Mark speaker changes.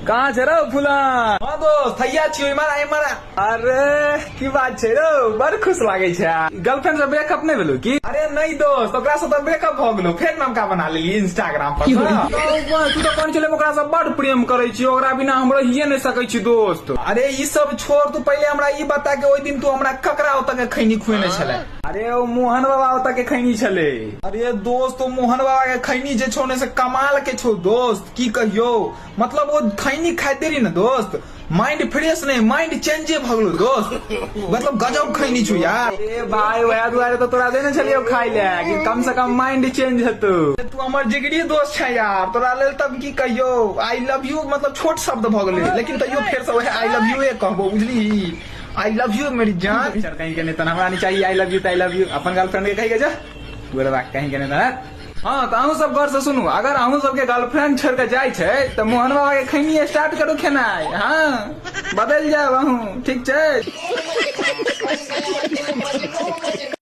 Speaker 1: कहाँ छै रौ फुला? हाँ दोस्त, हैया छियो, इमहर आ, इमहर आ। अरे की बात छै रौ, बड़ खुश लागै छै। गर्लफ्रेंड से ब्रेकअप नहि भेलौ की? अरे नहीं दोस्त, ओकरा से तऽ ब्रेकअप भऽ गेलौ, फेर नमका बना लेली इंस्टाग्राम पर। तू तऽ कहने छले ओकरा से बड़ प्रेम करै छी, ओकरा बिना हम रहिए नहि सकै छी दोस्त। अरे ई सब छोड़, तू पहिले हमरा ई बता के ओहि दिन तू हमरा ककरा ओतऽ के खैनी खुएने छले? अरे ओ मोहन बाबा ओतऽ के खैनी छले। अरे दोस्त, ओ मोहन बाबा के खैनी जे छौ ने से कमाल के छौ दोस्त, की कहियौ, मतलब ओ खैनी खाइते रही ने दोस्त, माइंड फ्रेश नहीं, माइंड चेंजे भऽ गेलो दोस्त, मतलब गजब खैनी छौ यार। ए भाई, वएह दुआरे तऽ तोरा देने छलियौ खाइ ले कि कम से कम माइंड चेंज हेतौ। तू हमर जिगरी दोस्त छै यार, तोरा लेल तब की कहियौ, I love you मतलब छोट शब्द भऽ गेलै, लेकिन तैयो फेर से वएह I love U A कहबो, बुझली? I love you मेरी जान। सर कहीं के नहीं तन हमरा नहीं चाहिए I love you, I love you अपन गर्लफ्रेंड के कही के जा बुढ़वा कहीं के नहीं तन। हाँ तऽ अहूँ सब गौर से सुनू, अगर अहूँ सबके गर्लफ्रेंड छोड़ के जाइ छै तऽ मोहन बाबा के खैनी स्टार्ट करू खेनाइ, हाँ बदलि जायब अहूँ, ठीक छै।